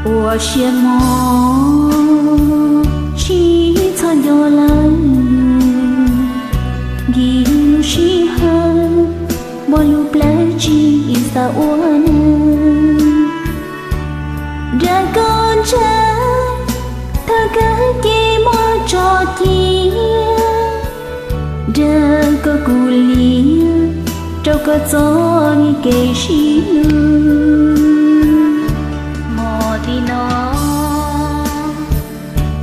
Ua siab mog, tsis txhob nco lawm, nkim lub sij hawm, muaj lub plawv tsis xav ua neeg. Dag koj ntshai, thov kawg ces muab tso cia. Dag koj kuv liam, rau koj txoj kev sib hlub. Hmo tim no,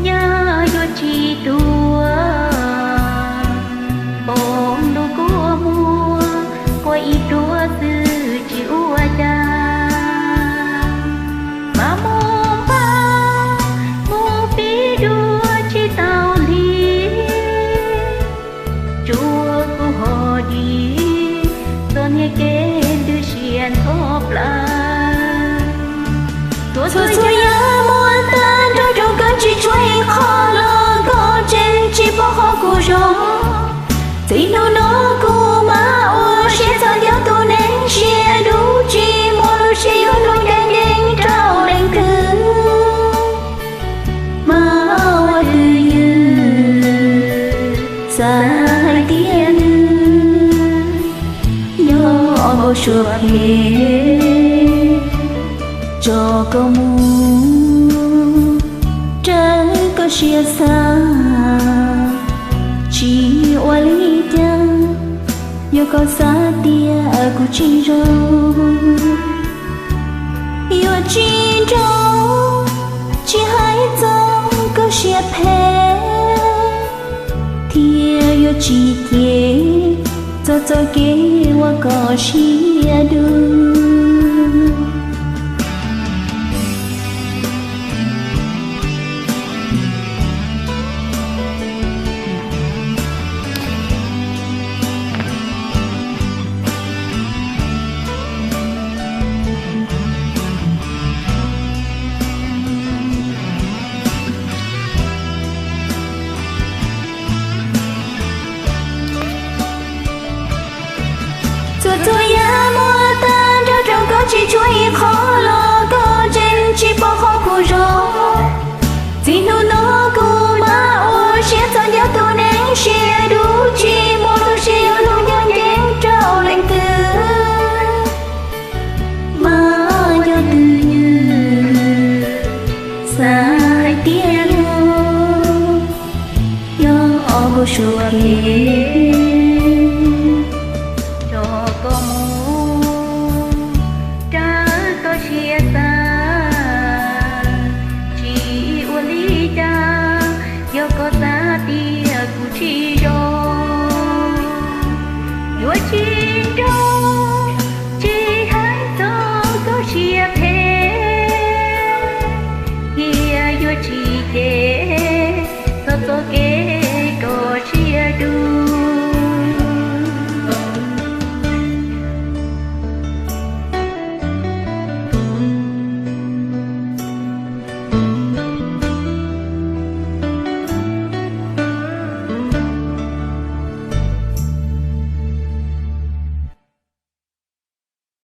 nyab yuav tsis tuaj, npoo lub kua muag, ua ib pluag xwb tsis ua cas. Mas mus npaj, mus pib dua tsis tau li, tsuas kuv ho dim, txoj niag kev ntws siab nto plaws. Txhua txhua yam muab tag nrho rau koj, tsis tshuav ib qho los koj tseem tsis paub qhov kuv zoo. Txij hnub no kuv mam ua siab txog nco tus neeg siab dub, tsis muaj lub siab yuav hlub ncaim ncees rau leej twg. Mas ua twj ywm, xav hais tias nws yog ob npau suav phem, tso koj mus raws koj siab xav, tsis ua li cas. Yog koj xav tias kuv tsis zoo, yuav tsis nrog, tsis hais txog koj siab phem, thiab yuav tsis cem txog txoj kev uas koj siab dub. Txhua txhua yam muab tag nrho rau koj, tsis tshuav ib qho los koj tseem tsis paub qhov kuv zoo. Txij hnub no kuv mam ua siab txog nco tus neeg siab dub, tsis muaj lub siab yuav hlub ncaim ncees rau leej twg. Mas yog twj ywm, xav hais tias yog, yog ob npau suav phem,